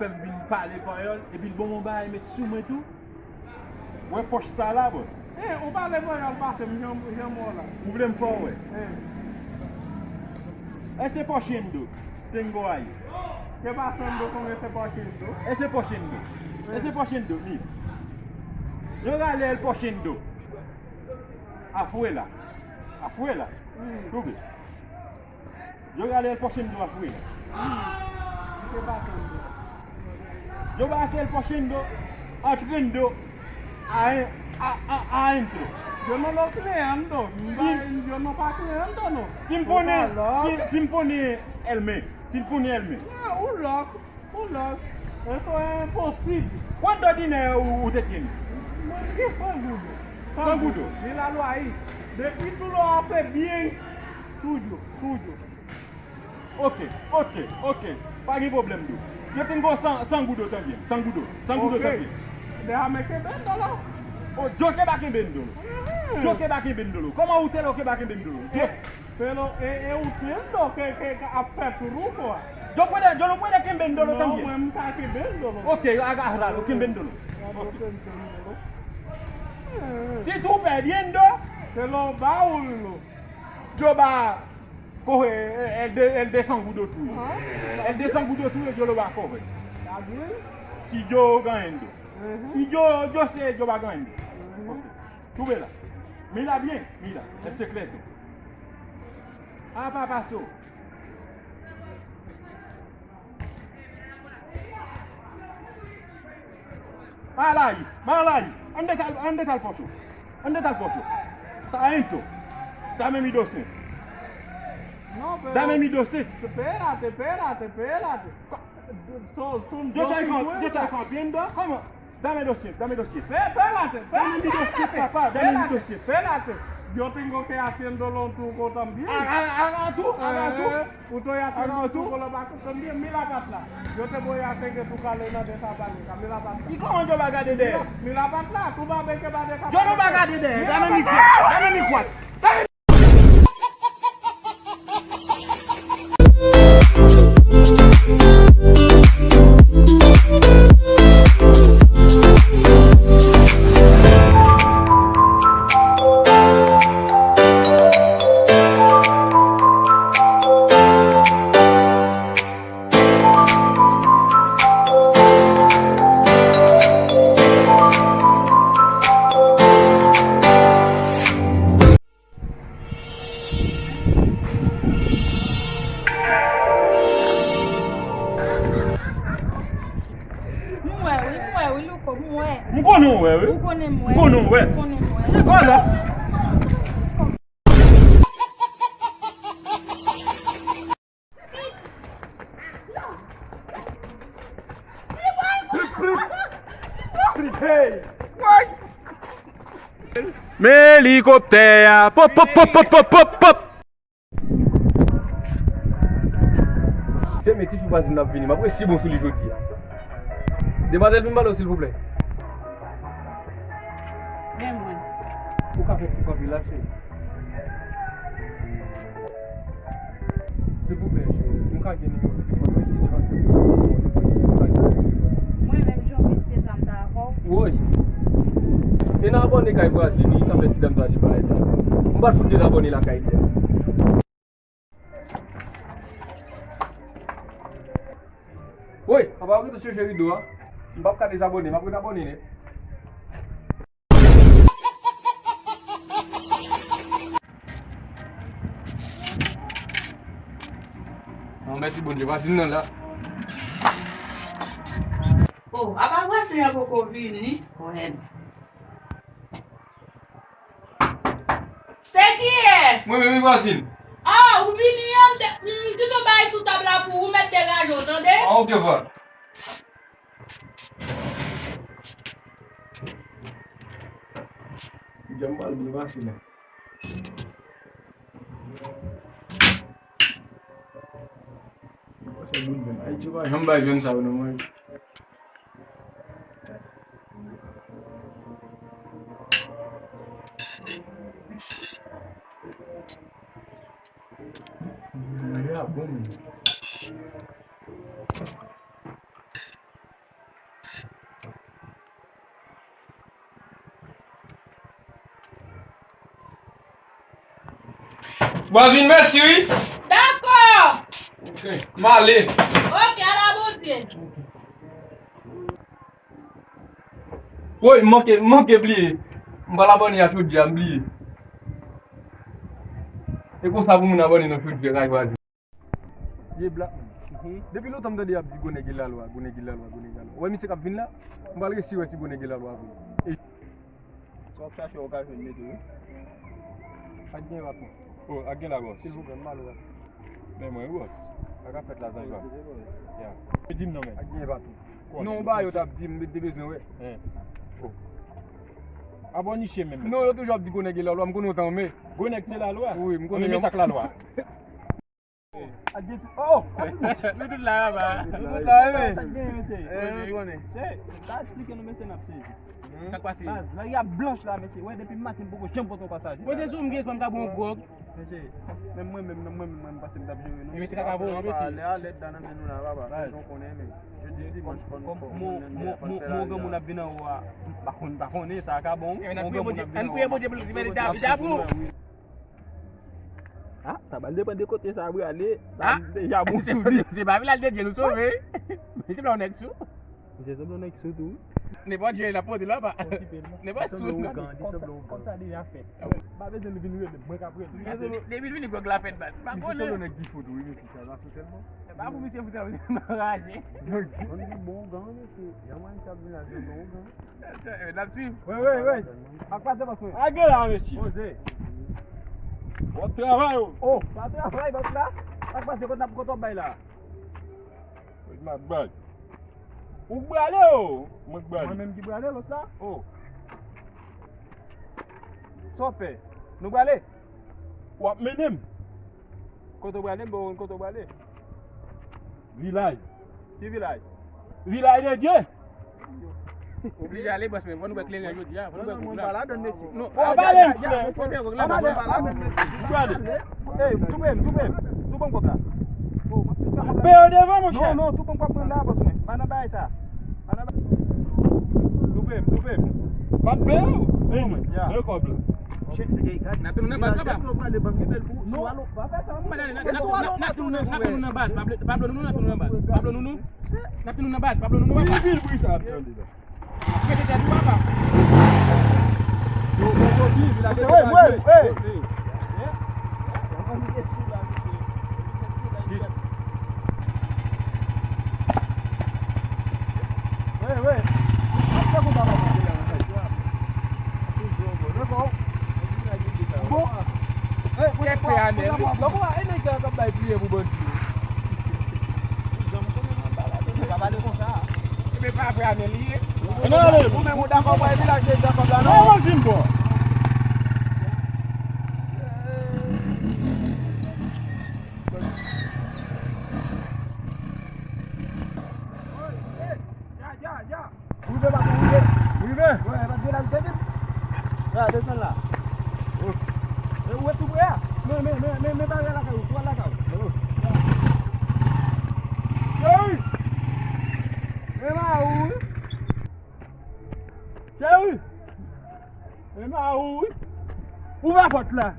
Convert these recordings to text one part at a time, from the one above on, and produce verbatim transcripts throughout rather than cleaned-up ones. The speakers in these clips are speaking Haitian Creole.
Fè m vin pale panyòl, epi l ban m yon bagay met sou mwen tou. Wè pòch sa la, bòs. Eh, ou pale panyòl, pase m, jan, jan mò la. Ou vle m fè w wè? Eh. Ese pòch Endo, tengo ahí. ¿Qué pasó, Endo, con ese pòch Endo? Ese pòch Endo. Eh. Ese pòch Endo, mira. Yo rale el pòch Endo. Afuera. Afuera. Mm. Tú ves. Yo rale el pòch Endo afuera. Yo va hacer el pòch Endo, atrendo a, a, a, adentro. Yo no lo creando. Si, yo no pa creando, no. Si m pone, si, si m pone el mes, si m pone el mes. Ah, ou lòk. Ou lòk. Eso es imposible. ¿Cuánto dinero u-, usted tiene? Mwen gen san goud. San goud. Ni la lwa ahí. Depi tú lo haces bien, tuyo, tuyo. Ok, ok, ok. Pa gen pwoblèm, bro. Yo tengo san, san goud también. San goud. San goud también. Déjame que vendo, ¿no? Oh, yo que va que vendo. Ah. Yo que va que vendo. ¿Cómo usted lo que va que vendo? Eh. Pero, eh, eh, usted lo que, que, que ap fè truco a. Yo puede, yo lo puede que vendo también. No, mwen m ka kenbe dolo. Ok, agárralo, kenbe dolo. Ok. Si tú perdiendo, te lo baúl. Yo va coger, eh, el de, el de san goud tuyo. Ah. El de san goud tuyo, yo lo va coger. Está bien. Si yo ganando. Mhm. Y yo, yo sé, yo va ganando. Mhm. Ok. Tú verás. Mira bien, mira, el secreto. Ah, papaso. Para ahí, para ahí. ¿Dónde está, dónde está el pocho? ¿Dónde está el pocho? Está adentro. Dame mi doce. No, pero... Dame mi doce. Espérate, espérate, espérate. Son, son dos cincuenta. Yo estoy con, yo estoy comiendo. ¿Cómo? Dame doscientos, dame doscientos. Espérate, espérate, espérate, espérate. Dame mi doscientos, papá, dame mi doscientos. Espérate. Yo tengo que haciéndolo un truco también. A, a, a, a tú, a, a tú. Eh, tú estoy haciendo un truco, lo vas a también. Mira para atrás. Yo te voy a hacer que tú cales una de esas valitas. Mira para atrás. ¿Y cómo yo va a caer de? Mira, mira para atrás. Tú vas a ver que va a desaparecer. Yo no va a caer de. Dame mi cuarto, dame mi cuarto. Dame M wè wi, m wè wi, Louko, m wè. M konnen w wè wi. Ou konnen m wè. M konnen w wè. Ou konnen m wè. Vwala. Men elikoptè a, pop, pop, pop. Se men ti fi vwazin nan ap vini, m ap resi bon sou li jodi a. Demwazèl, vin pale w silvouplè. Men mwen. Ou ka fè ti kanpe la, cheri. Silvouplè, cheri, nou ka gen nimewo telefòn ou? Eskize paske m bezwen pase mwen depi isit, nou ka gen nimewo telefòn ou? Mwen menm, jan misye sa m ta avè w. Woy! E nan abòne kay vwazin li, sa fè ti dam sa aji parèy sa. M pral fout dezabòne lakay li a. Woy, papa, ou rete sou jwe rido a. M p ap ka dezabòne, m ap ret abòne nèt. Non, mèsi Bondye, vwazin nan la. Oh, apa vwazin an poko vini? Wè. Se kiyès? Mwen menm, wi, vwazin. Ah, ou vini an, m te, m kite yon bagay sou tab la pou ou, mèt degaje w, tande? Ah, ok, vwazin. Janm pral byen pase la. Ayiti pa janm bay jèn sa yo nan manje. Manje a bon menm. Vwazin, mèsi wi. Dakò. Ok, m ale. Ok, ala Bondye. Woy, m manke, m manke bliye. M pral abòne a chodyè a, m bliye. E konsa pou moun abòne nan chodyè kay vwazin. Ye black man. Depi lontan m tande y ap di gwo nèg gen lalwa, gwo nèg gen lalwa, gwo nèg gen lalwa. Ou wè misye k ap vin la? M pral resi wè si gwo nèg gen lalwa vre. Sa w ap chache a, ou ka jwenn li tou wi. Ak gen patwon. Oh, ak gen la bòs. Silvouplè, m pale w. Men mwen bòs. Sa k ap fèt la, zanj pa? Ya. Di m non, men. Ak gen patwon. Non, ba yo t ap di m, m te bezwen wè. Hen. Oh. A bò niche menm. Non, yo toujou ap di gwo nèg gen lalwa, m konnen w ta renmen. Gwo nèg se lalwa? Wi, m konnen. Renmen sa k lalwa. Ak gen ti, oh! Nou tout la, papa. Nou tout la, wi. Sa k gen, mesye? Eh, nou konnen. Se, m ta eksplike nou, mesye, n ap sezi. Sa k pase? Baz, lari a blanch la, mesye. Wè, depi maten, m poko janm pote yon pasaj. Poze sou m, gen espas m ka pran yon gwòg. Mesye, menm mwen, menm nan mwen, menm mwen, m pase m t ap jere nou. Mesye, kaka voye, mesye. Lè a lèd la nan men nou la, papa. Baz. Jan w konnen, men. Jodi dimanch, fò nou fò. Mon, mon, mon, mon granmoun ap vin anwo a. M pa konn, pa konnen, sa ka bon. Mon granmoun ap vin anwo a. Ann priye Bondye pou l libere David, David. Ah, sa pral depann de kote sa prale. Ah, deja bon sou li. Se pa vilaj de Dye nou sove. Men se blan nèg sou. Se sanble yon nèg sou tou. Nenpòt jan l ap pote la pa. Nenpòt sou. Kòm sa deja fèt. Pa bezwen li vin rele, mwen k ap rele. Depi l vini gwòg la fèt baz. Pa konnen. Misye sanble yon nèg ki fou tou wi, mesye, sa va fou tèlman. E pa pou misye fou tèlman, misye anraje. Yon bon ougan, mesye. Yon moun k ap vin la, yon bon ougan. Eh, n ap swiv. Wi, wi, wi. Ak pase bòs mwen. Ak gen la, mesye. Poze. Bon travay, o. Oh, pa travay, bòs la. Ak pase, kote n ap, kote w ap bay la? Kote m ap bay? Ou k prale, o. Mwen k prale. Mwen menm ki prale, bòs la? Oh. Sa w fè? Nou prale? W ap mennen m. Kote w prale, m pa konn kote w prale. Vilaj. Ki vilaj? Vilaj de Dye. Oblije ale, bòs, men fò nou wè kleren jodi a, fò nou wè gwòg la. Non, non, non, pa ladann, mesye. Non, pa ladann, frè. Fò nou wè gwòg la, bòs. Pa ladann, mesye. Ou prale? Ey, toupe m, toupe m. Toupe m kòb la. Peye devan, monchè. Non, non, toupe m kòb mwen la, bòs mwen. Pa nan bagay sa. Pa nan bagay. Toupe m, toupe m. M ap peye w. Ey, men, men kòb la. N ap tounen nan baz la, papa. Non, pa fè sa, non. N ap tounen, n ap tounen nan baz. Pablo, Pablo, nou, nou, n ap tounen nan baz. Pablo, nou, nou. N ap tounen nan baz. Pablo, nou, nou, papa. Wi, wi, wi, sa ap tande la. Mete tèt ou, papa. Yo, yo, yo, yo, yo, yo, yo, yo. Wi, wi. Ap fè konsa, papa. Bon. Kèk frè Anèl, wi. Donk, e nèg sa yo k ap bay priye pou bandi yo. Ou janm konnen nan balade. Ou pa pale konsa. Ebyen, pa frè Anèl li ye. Ou menm ou dakò, mwen, vilaj de Jakòb la, non? Mwen, mwen, jim bon. Ou rive, patwon, ou rive? Ou rive? Wi, e pa de la, ou tande m? Ya, desann la. Oh. E ou ret tou pre a? Men, men, men, men, men, pa al lakay ou, tou al lakay ou. Oh. Cheri! Men ma ou, wi. Cheri! Men ma ou, wi. Ouvè pòt la.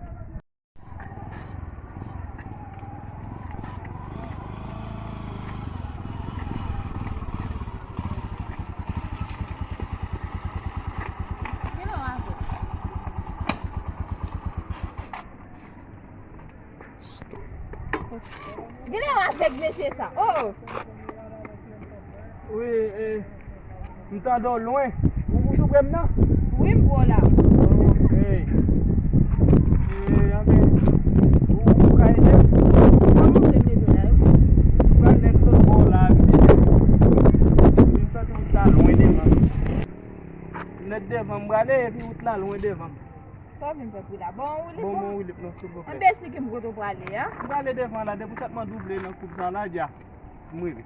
Genlè w avèg mesye sa. Oh, oh. Wi, e, m tande w lwen. Ou, ou tou pre m nan? Wi, m pre w la. Ok. E, anben, ou, ou ka ede m? Kòman w vle m ede w la, wi? Ou ka lèd sot bò w la, wi. M santi wout la lwen devan m. Lèd devan m prale, epi wout la lwen devan m. Sa w vin fè pri la? Bon, ou li bon? Bon, bon, ou li non, silvouplè. Anben, esplike m kote w prale a. M prale devan la, depi w sot mande double nan koub sa la, dja. M rive.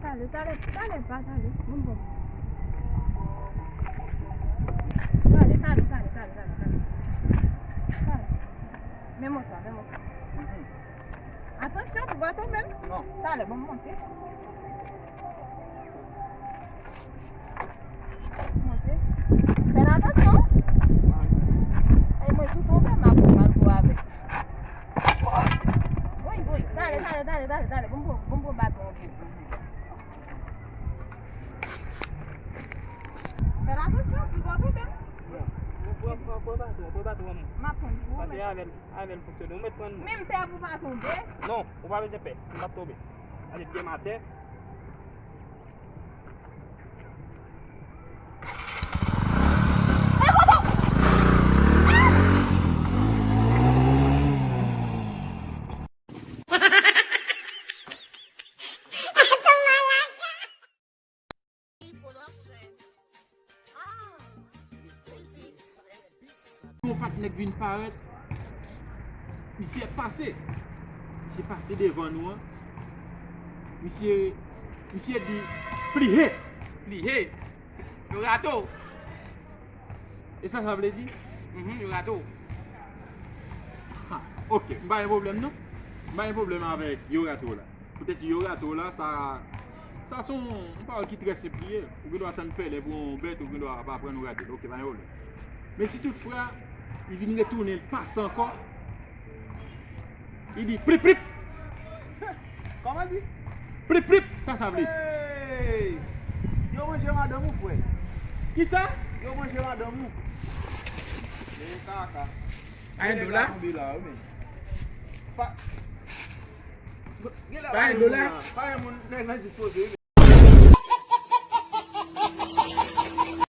Tale, tale, tale, pa tale. Bon, bon. Tale, tale, tale, tale, tale, tale. Tale. Men mwen sa, men mwen sa. Atansyon, pou bato menm. Non. Tale, bon, m monte. Monte. Fè atansyon. E mwen sou tonbe, m ap, m ap gwo avèk. Woy, woy, tale, tale, tale, tale, tale. Bon, bon, bon, bon, baton an pou. Fè atansyon, pou w pa tonbe. Pran, pran, pran baton, pran baton an. M ap pran pou ou, pase men avè l, avè l fonksyone. Ou mèt pran. Men m pè pou w pa tonbe. Non, ou pa bezwen pè. M p ap tonbe. Ale, pye m atè. Yon patnè k vin parèt, misye pase. Misye pase devan nou an. Misye, misye di, "Plihe!" Plihe! Yo rate w. E sa sa vle di? Mhm, yo rate w. Ha, ok, m pa gen pwoblèm non. M pa gen pwoblèm avèk yo rate w la. Poutèt yo rate w la, sa, sa se yon, yon pawòl ki trè senp li ye. Ou gen dwa tann pèlen pou yon bèt, ou gen dwa pa aprann ou rate l. Ok, pa gen pwoblèm. Men si toutfwa, li vin retounen, li pase ankò, li di, "Plip, plip!" Kòman l di? "Plip, plip!" Sa sa vle di? Hey! Yo manje madanm ou, frè. Kisa? Yo manje madanm ou. E kaka. Pa gen dola? Tonbe la, wi, men. Pa, gen lè pa gen dola? Pa gen moun, nèg nan dispoze, wi, men.